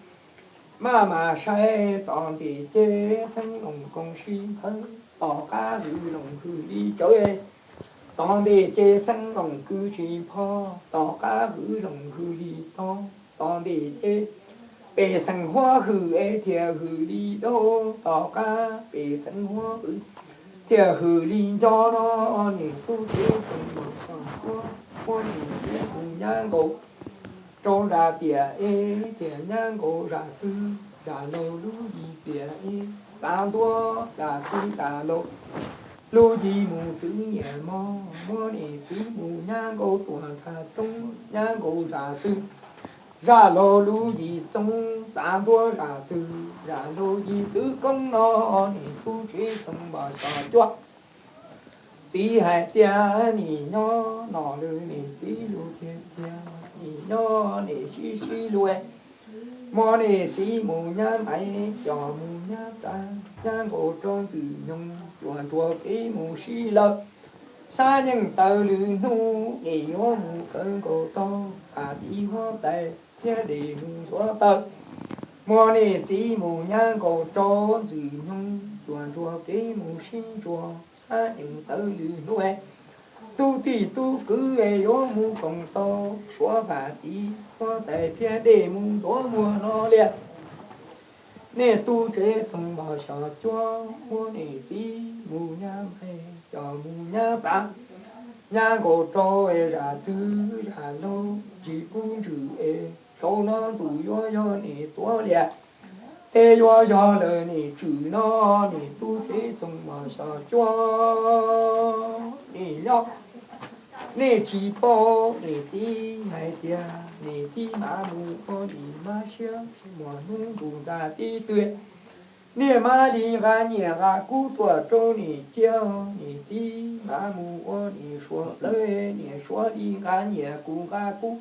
maj mam sai. Tom ntej ces ceeb loos koom sib nthawv, tom qab hwm loos hwm li cawv, tom ntej ces ceeb loos kwv tsis pho, tom qab hwm loos hwm li tog. Tom ntej ces pej xeem huab hwm es thiaj hwm li daub, tom qab pej xeem huab hwm thiaj hwm li nco no. Niam tub Tsev Txoos Npos Xyos Cuab, muab niam txiv mus nyab nkaus rau zaj tiam ev, thiaj nyab nkaus zaj txwv, zaj laug lub yim tiam ev, txav ntua zaj txwv zaj laug lub yim mus txwv niam mog. Muab niam txiv mus nyab nkaus tuam nrag roob, nyab nkaus zaj txwv, zaj laug lub yim txoov, txav ntua zaj txwv zaj laug yim txwv koob no. Niam tub Tsev Txoos Npos Xyos Cuab, txiv hais tias nim nyob no lawm, niam txiv lus tiag tiag, nim nyob niam sib sib lus, muab niam txiv mus nyab Maiv, coj mus nyab Txav, nyab nkaus rau Ntxwg Nyoog, cuam ntsuag kev mus sib lawv, xab yeej taw lwm hnub, niam yuav mus kawm nkaus tau Faj Tim huab tais, thiab dej mus ntxuav taw, muab niam txiv mus nyab nkaus rau Ntxwg Nyoog, cuam ntsuag kev mus sib ntsuas, xab yeej taw lwm hnub, tub tij tub kwv yuav mus koom tau, Suav Faj Tim huab tais thiab dej mus ntxuav muag no lias. Niam tub Tsev Txoos Npos Xyos Cuab, muab niam txiv mus nyab Maiv, coj mus nyab Txav, nyab nkaus rau zaj txwv zaj laug tsis pub ntsws es, zaum no ntuj yuav yog niam tuav lias, teb yuav yog lawm niam tswm no. Niam tub Tsev Txoos Npos Xyos Cuab, niam nyob, niam tsis paub niam txiv hais tias niam txiv mam mus ua niam mab siab, muaj hnub ntuj nta tib tw, niam mam li nqa nyiaj nqa kub tuaj rau niam cia, niam txiv mam mus ua niam suav plawv, niam suav li nqa nyiaj kuv nqa kub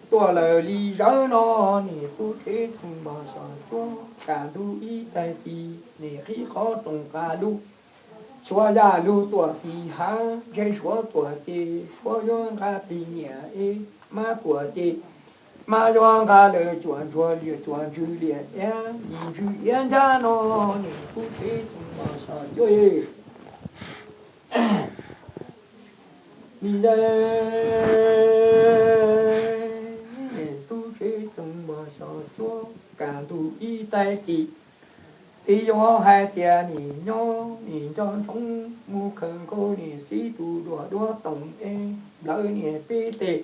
tuaj lawm li zawv no. Niam tub Tsev Txoos Npos Xyos Cuab, kaj ntug ib tag kis niam qhib qhov rooj nqa lus, suav yaj lug tuaj tim hav, ntshe suav tuaj ces suav yuav nqa tig nyiaj es, mab tuaj ces mab yuav nqa lawm cuam ntsuag liam cuam ntsws liam iab, yim ntsws iab ntsab no. Niam tub Tsev Txoos Npos Xyos Cuab, niam tub Tsev Txoos Npos Xyos Cuab, kaj ntug ib tag kis txiv yuav hais tias niam nyob niam nco ntsoov mus khaws nkaus niam txiv tus duav duav toom es nplawv niam peb teg.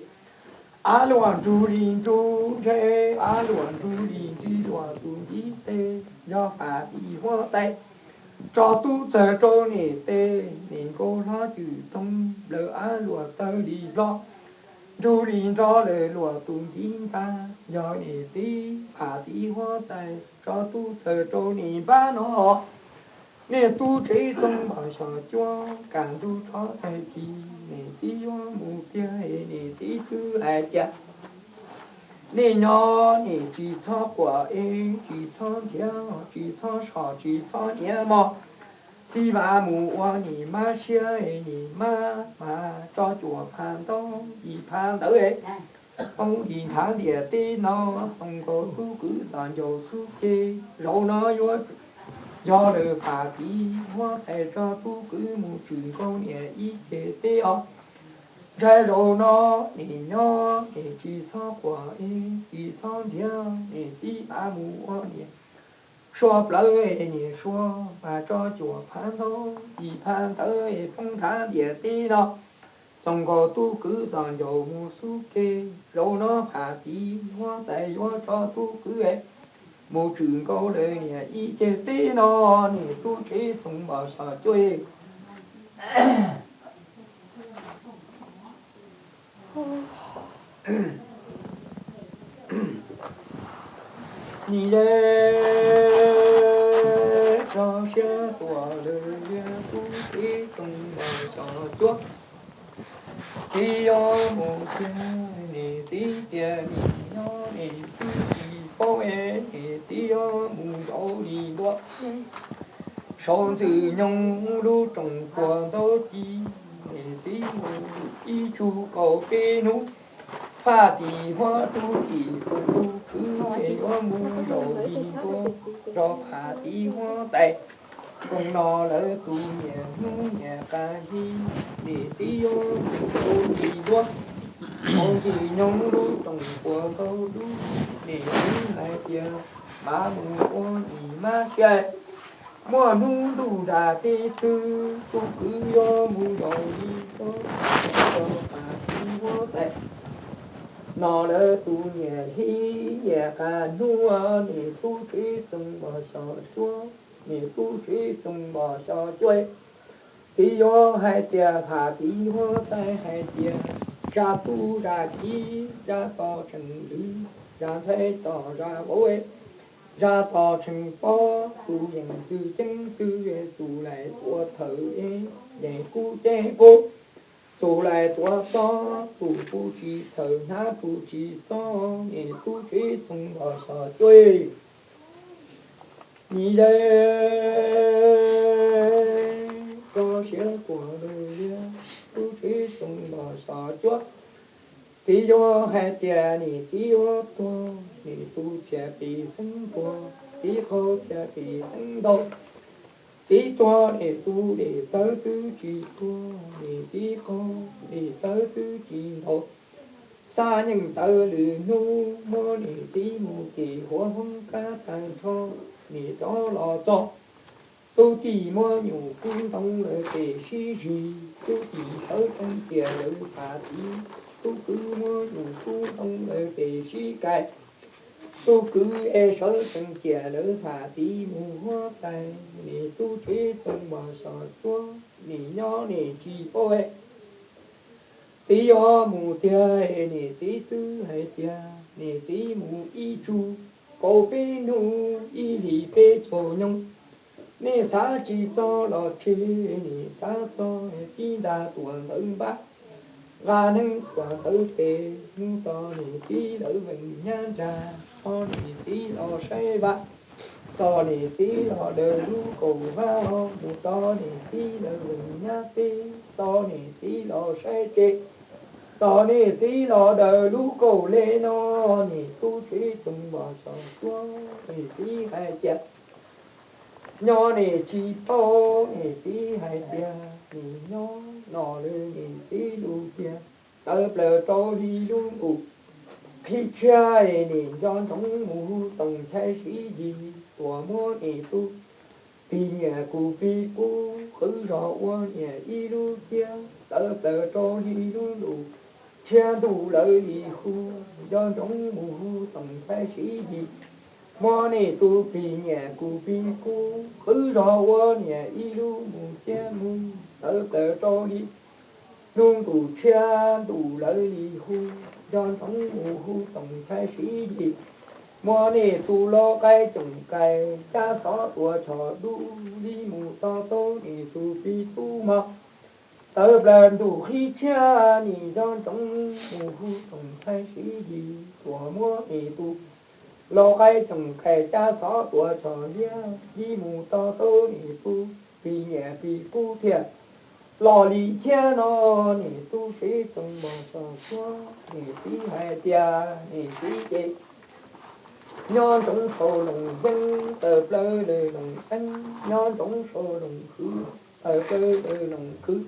Av luam ntsug li ntsug ntshe, av luam ntsug li ntsig luam tus ntiv teg, yog Faj Tim huab tais tso tub txawg rau niam teg, niam nkaus hlob cwm toog nplawv av luam tawg li hlo, ntsug li nrov lawm luam tus ntiv ntag, yog niam txiv Faj Tim huab tais tso tub txawg rau niam npab no. Niam tub Tsev Txoos Npos Xyos Cuab, kaj ntug rov tag kis niam txiv yuav mus tiag, niam txiv twb hais tias niam nyob niam tsis txhob quaj es tsis txhob ntiav, tsis txhob so tsis txhob nyiav mog. Txiv mam mus ua niam mab siab, niam mab mas tso cuam phav ntaub yim phav ntawv, poob li nthav ntiaj teb no, poob nkaus tub kwv los ncaus txuj ke. Zaum no yuav yog lawm Faj Tim huab tais tso tub kwv mus tswm nkaus niam ib ce teb os. Ntshai zaum no niam nyob niam tsis txhob quaj es tsis txhob ntiav, niam txiv mam mus ua niam suav plawv, niam suav mas tso cuam phav ntaub yim phav ntawv, poob nthav ntiaj teb no. Txoos nkaus tub kwv txos ncaus mus xub ke, zaum no Pham Tiv huab tais yuav tso tub kwv mus tshwm nkaus lawm niam ib ceg teb no, niam tub tsev Txoos Npos Xyos Cuab. Nim le tso siab tuaj lawm liab tub tsev Txoos Npos Xyos Cuab. Txiv yuav mus tiag, niam txiv tias nim no niam tub tsis paub, niam txiv yuav mus zaum li ntua. Saum ntxwg nyoog lub rooj puag ntaub ci, niam txiv mus ib tsug kaum peb hnub. Pham Tiv huab tub tim tus tub kwv es yuav mus zaum li ntua, rau Pham Tiv huab tais. Koom no lawv tus niam hnub niam qas zib, niam txiv yuav mus zaum li ntua. Saum ntxwg nyoog lub rooj puag ntaub dub, niam txiv hais tias mam mus ua nim mab sia. Muaj hnub ntuj nram teb twg tub kwv yuav mus zaum li ntua, rau Pham Tiv huab tais. No lawv tus niam hib niam qas hnub, niam tub tsev Txoos Npos Xyos Cuab, niam tub tsev Txoos Npos Xyos Cuab. Txiv yuav hais tias Pham Tiv huab tais hais tias zaj tub zaj kiv, zaj tos tseem lwm, zaj ntxhais tos zaj vauv, zaj tos tseem pom, tus yeej txwj ceeb txwj, tus laim tuav thawm, yeej kub ceeb kub, tus laim tuav txob, tus kub tsis txhawm hnab kub tsis txob, niam tub tsev Txoos Npos Xyos Cuab. Nim le tso siab tuaj lawm liab tub tsev Txoos Npos Xyos Cuab. Txiv yuav hais tias niam txiv yuav tuag, niam tub txhiaj pes xeeb tuag, txiv qaug txhiaj pes xeeb ntaug. Txiv tuag niam tub dej tawv twb tsis tuag, niam txiv qaug dej tawv twb tsis ntaug. Xab nyeej tawv lwm hnub muab niam txiv mus cem huav hoob kab tag nrho, niam rov los txog. Tub tij muab nyuam kub ntoo lawv pem sib zis, tub tij sawv tsees cia lawv Pham Tiv, tub kwv muab nyuam kub ntoo lawv pem sib kais. Tub kwv es sawv tsees cia lawv Pham Tiv mus huab tais, niam tub tsev Txoos Npos Xyos Cuab, nim nyob niam tsis paub. Txiv yuav mus tiag, niam txiv twb hais tias niam txiv mus ib tsug kaum peb hnub ib hlis peb caug nyoog. Nej xav tsis txog los tseg, nej xav txog txiv nta tuam ntawv npab, nqa neeb tuam ntawv tes, hnub tos niam txiv lawv veej nyab nrag, tos niam txiv los saib vaj, tos niam txiv los daws lub kaum vab, mus tos niam txiv lawv veej nyab teb, tos niam txiv los saib tsev, tos niam txiv los daws lub kaum le no, niam tub tsev Txoos Npos Xyos Cuab, niam txiv hais tias nyob niam tsis paub, niam txiv hais tias nim nyob no lawm niam txiv lus tiag. Tawv plaws rau li lub ntuj qhib tshiab, niam nco ntsoov mus hu Toom Nchai Siv Yis tuaj muab niam tus plig nyiam kuv plig kub qhwv zog ua niam ib lub ciab. Tawv plaws rau li lub ntuj tshiab ntuj lawv li hu, nco ntsoov mus hu Toom Nchai Siv Yis muab niam tus plig nyiam kuv plig kub qhwv zog ua niam ib lub mus ciab mus. Tawv plaws rau li lub ntuj tshiab ntuj lawv li hu, nco ntsoov mus hu Toom Nchai Siv Yis muab niam tus lau qaib coom kais cab xov tua choj dub li mus to taub niam tus plig tub mog. Tawv plaws ntuj qhib tshiab, niam nco ntsoov mus hu Toom Nchai Siv Yis tuaj muab niam tus lau qaib coom kais cab xov tua choj liab li mus to taub niam tus plig nyiam plig kub thiaj los li thiab no, niam tub tsev Txoos Npos Xyos Cuab. Niam txiv hais tias niam txiv ces nyob ntsoov sau loos yeeb, tawv plaws lawm loos yeeb, nyob ntsoov sau loos khwv, tawv plaws lawm loos khwv.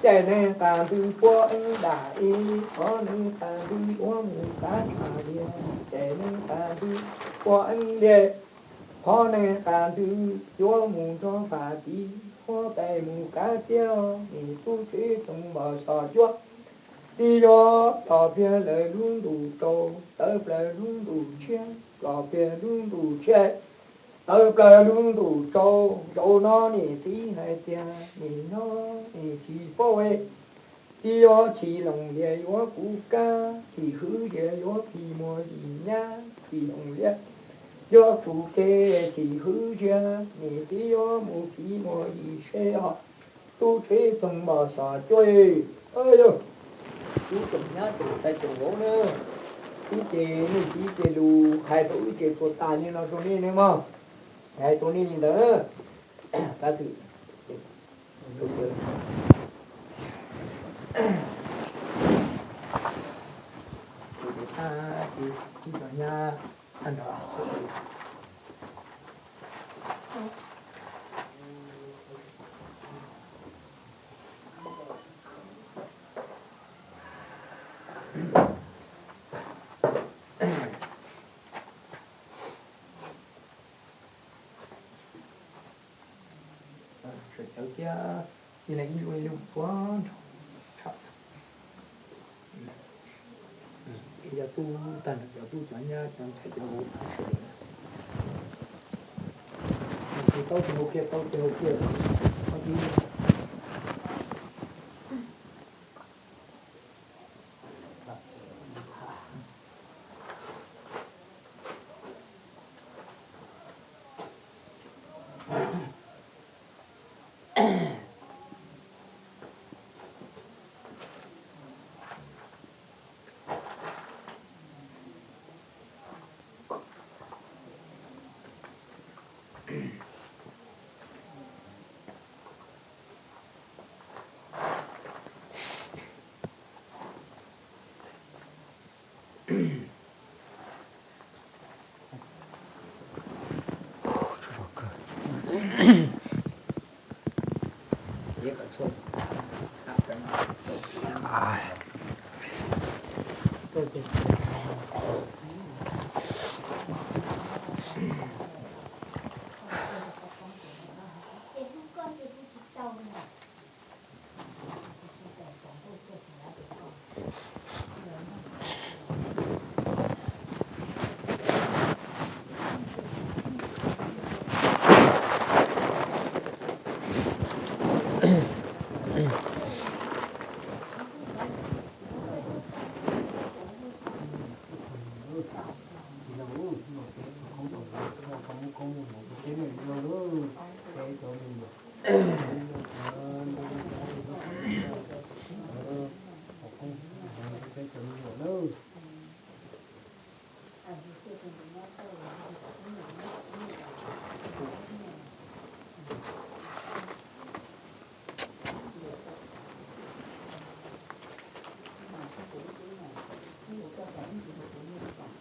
Cais neeg qas ntws puab eeb dam ib, qhov neeg qas ntws yuav mus kav tshaj lias, cais neeg qas ntws puab eeb lias, qhov neeg qas ntws yuav mus nrog Pham Tiv. Huab tais mus qab tiab, nim tub tsev txoos npog xyos cuab. Txiv yog plos pliag lawv lub ntuj rau, tawv plaws lub ntuj tshiab, plos pliag lub ntuj tshiab, tawv plaws lub ntuj rau. Zaum no niam txiv hais tias nim no niam tsis paub, txiv yog chim loos lias yuav kuv kab, chim hwv zias yuav phim muag yim nyab, chim loos lias yuav kuv ke, chim hwv zias niam txiv yuav mus phim muag yim seb os. Tub tsev txoos npog xyos cuab, yog tub tseem nyab tseem ntxhais tseem vauv na, wb ces niam txiv ces lus hais rau wb ces tsuas tas li no rau nej ne mog, hais rau nej li ntawd. Tab sis Sawv cawv thiab ib leeg ib lub ib lub txhua nrho tshaj plaws. Yog tub tag nrho cov tub cov nyab cov ntxhais cov vauv tag sawv daws. Tus tau tus hauv kiag tau tus hauv kiag.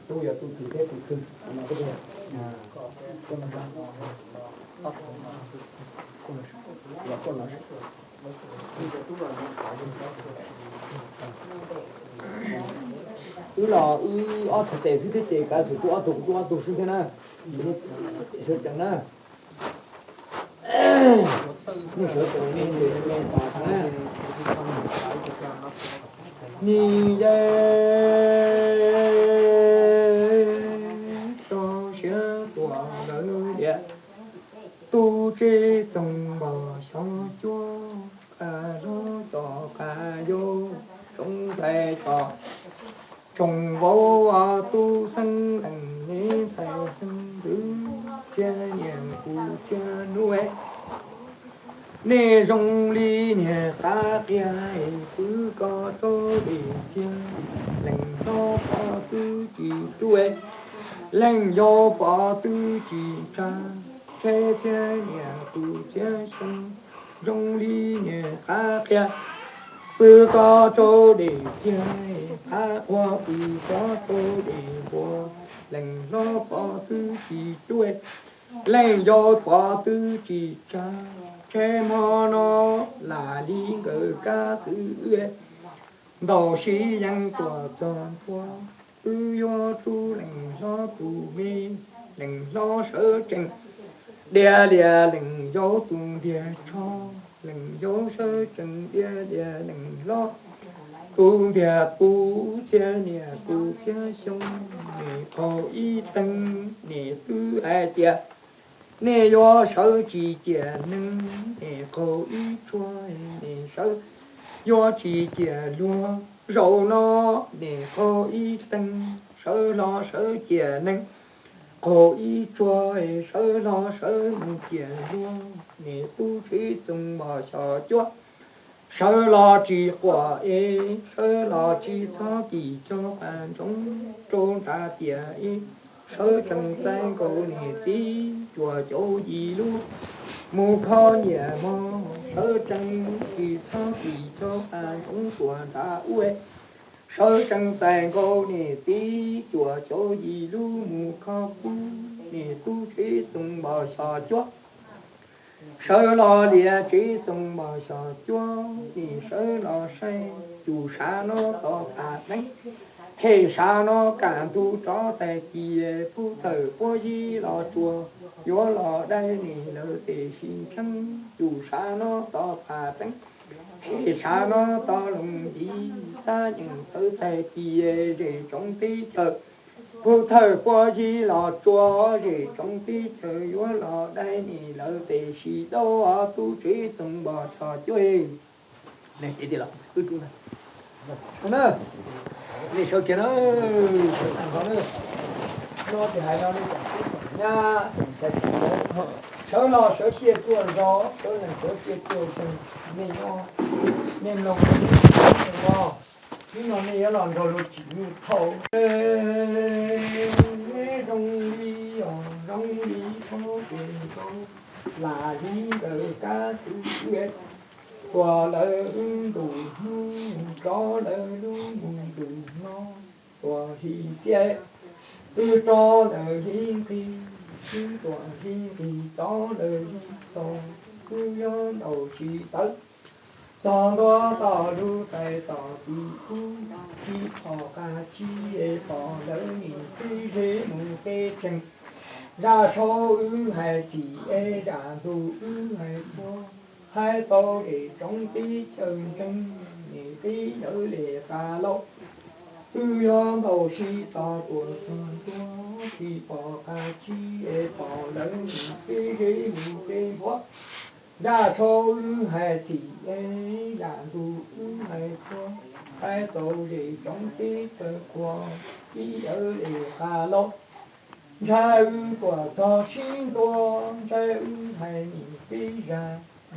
Tus yog tus twg thiab tus twg? Wb los wb ob txhais tes xwb thiab ces kav xwm tus ob tug kuv tus ob tug xwb thiab na. Sawv tsees na. Nej sawv tsees, nej sawv tsees, nej sawv tsees na. Nim yeej tso siab tuaj lawm tiag, tub tsev txoos npog xyov cuab, qas lub cos qas yau, tsoom ntxhais cov tsoom vauv, tub xeeb leej niam ntxhais xeeb ntxwv, txhiab niam kuv txhiab hnub. Nej zoo li niag qab qia, pw koj rau dej ciag, leej hlob pov twb tsis rub, leej yau pov twb tsis tsa, tsheb txhiab niam kuv txhiab xyoo, zoo li niag qab qia, pw koj rau dej ciag, qab qhuav pw koj rau dej npua, leej hlob pov twb tsis rub, leej yau pov twb tsis tsa, tsheb hmo no lam li nkawd kab xwb wb, ntaus sib yees tuaj txog ntua, wb yuav rub leej hlob tus me, leej hlob sawv tsees, Diav lias leej yau tus ntiag tsho, leej yau sawv tsees diav lias leej hlob. Tus ntiag pub txhiab niam pub txhiab xyoo, nim qaug ib teeg nim twb hais tias nej yuav sawv tsis ciam neeg, nim qaug ib tshuab nim sawv yuav tsis ciam luag. Zaum no nim qaug ib teeg sawv hlo sawv ciam neeg, qaug ib tshuab sawv hlo sawv mus ciam luag. Nim tub tsev txoos npog xyom cuab, sawv los tsis quaj es sawv los tsis txhob kis cog qas ntsoov rau nram tiaj es, sawv tsees txais nkaus nim txiv cuaj caum yim lub mus kho nyiaj mog. Sawv tsees tsis txhob kis cog qas ntsoov tuaj nram ub, sawv tsees txais nkaus nim txiv cuaj caum yim lub mus kho kub. Nim tub tsev txoos npog xyom cuab, sawv los lias tsev txoos npog xyom cuab, nim sawv los saib cus sav no tom qab teeb, hem sav no kaj ntug rov tag kis, pub thawj puab yig los tsuas yuav los dai nim lawv tej sim tsheej. Cus sav no tom qab teeb, hem sav no tom loos yig, xab yeej tawv tag kis, zej tsoom teb chaws, pub thawj puab yig los tsuas, zej tsoom teb chaws yuav los dai nim lawv tej sim dau. Tub tsev txoos npog xyom cuab, nej sawv kiag na, sawv tag nrho na. No ces hais no nej tsoom tub tsoom nyab tsoom ntxhais tsoom yau, sawv los sawv ciaj tuaj zog, sawv los sawv ciaj tuaj zog, nej nyob, nej mloog, nej mloog no, hnub no nej yuav los nrog luag tsim nyuj thauj. Zoo li os, zoo li thaub ces tau, lam li ntawm kab tw, tuam lawv wb ntus hnub, rov lawv lub mus ntus no, tuam hli xiab, wb rov lawv hli nqis, wb tuam hli nqis rov lawv hli xaus, wb yuav ntaus si tawv txog ntua tom lub tais tom tim kub, tsis pom qab tsis pom lawv nim peb zej mus peb tseeg. Zaj saub wb hais txhim es zaj ntuj wb hais txhua, hais tau zej tsoom teb chaws ntseeg, nim peb yawg le qas lauj. Wb yuav ntaus si txog tuam txog ntua, tsis pom qab tsis pom lawv nim peb zej mus peb npuab. Zaj saub wb hais txhim es zaj ntuj wb hais txhua, hais tau zej tsoom teb chaws qhua, peb yawg le qas lauj. Ntshai wb tuam txog sib ntua, ntshai wb hais nim peb zaj,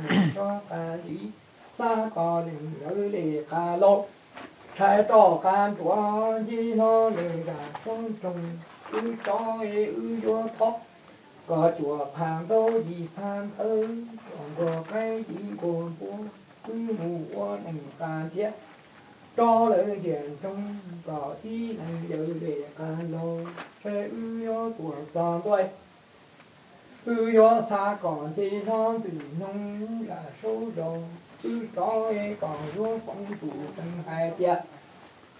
nim tso qas li, xav kom leej yawg le qas lauj. Ntshai rov qas nruab nce hlo lawm zaj saub nroog, wb rov es wb yuav thov kom cuam phaj ntau yim phaj ntawd, kom nquag qaib yim nquag npua, wb mus ua neej qas ntxiag rau lawv ntiaj nroog, kom tib leeg yawg le qas lauj. Ntshai wb yuav tuam txog ntua, wb yuav xav kom nce hlo ntxwg nyoog zaj saub zog, wb rov es kom yuav foom tus tseeg hais tias,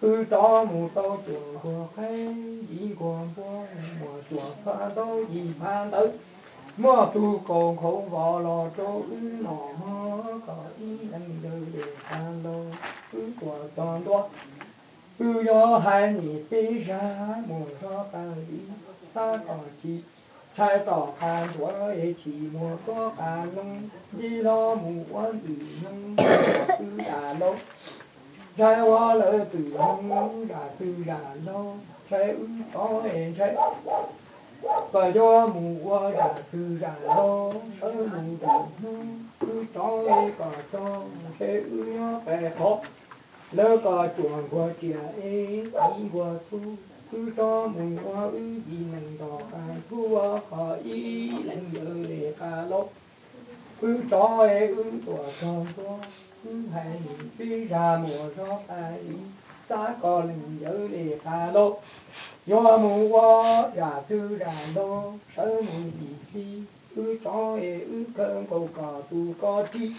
wb rov mus tau cuam nquag qaib yim nquag npua, muaj cuam phaj ntau yim phaj ntawd, muaj tus kaus nkhaus vos los rau wb noj mog, kom ib leeg yawg le qas lauj. Wb tuam txog ntua, wb yuav hais nim peb zaj, muaj zog tas li, xav kom tsis ntshai rov qas nruab es tsis muaj tuab qas loog, nce hlo mus ua ntxwg nyoog zaj txwg zaj laug. Ntshai ua lawv ntxwg nyoog zaj txwg zaj laug, ntshai wb rov es ntshai kom yuav mus ua zaj txwg zaj laug, sawv mus ntxwg nyoog wb rov es kom tso, ntshai wb nyob pais qhov lawv kom cuam nquag riam es yim nquag txhuv, wb rov mus ua wb yim neeg nto qas ntxhuv, ua qhov ib leeg yawg le qas lauj. Wb rov es wb tuam txog ntua, wb hais nim peb zaj muaj zog tas li, xav kom leej yawg le qas lauj. Yuav mus ua zaj txwg zaj laug, sawv mus yim hli, wb rov es wb khaws nkaus kom tus koj ris,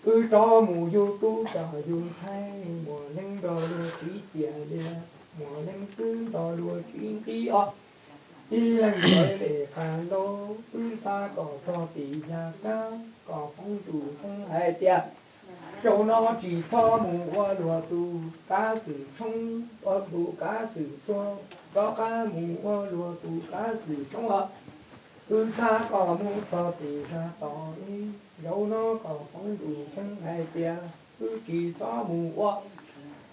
wb rov mus yug tub coj yug ntxhais, muaj leej nrog luag tsiv txias lias, muaj leej twb nrog luag tsiv nqi os. Ib leeg ntawd li qas lauj, wb xav kom txog tim yaj kab, kom poob ntuj poob hais tias, zaum no tsis txhob mus ua luag tus kav xwm tshoob, ua tus kav xwm tuag, rov qab mus ua luag tus kav xwm tshoob os. Wb xav kom mus txog tim zaj tom ib, zaum no kom poob ntuj poob hais tias, wb tsis txhob mus ua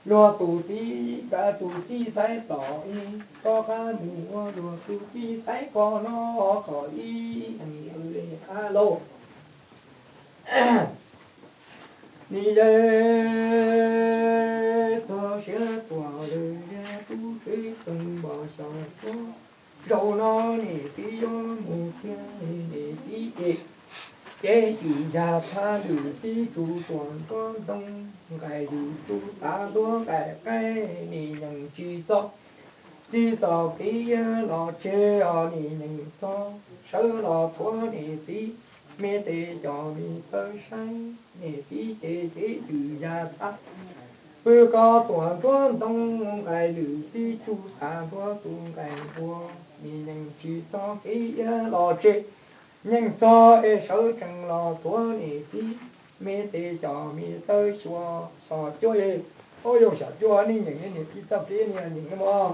luag tus txiv, kav tus txiv xaiv tom ib, rov qab mus ua luag tus txiv xaiv ko no, kom ib leeg ntawd li qas lauj. Nws yog txog siav tuam lawm, yog tub tsev tseem npog xyom tuab. Zaum no niam txiv yuav mus kiag, niam txiv ces cev cim yaj txhab lwm tib tug tuam nruab ntoo, nqaim lwm tug tav nruab nqaim qaib, nim neeg tsis txog txiv txoj kev los tseg os, nim neeg txog sawv los thuav niam txiv, me tes coj me taw saib, niam txiv ces cev cim yaj txhab pw ko tuam nruab ntoo, nqaim lwm tib tug tav nruab tug nqaim npua, nim neeg tsis txog kev los tseg, neeg txog es sawv tsees los thuav niam txiv, me tes coj me taw xyuas xyom cuab. Ub, yog xyom cuab, nej nyeem niam txiv txoj kev, nej nyeem mog.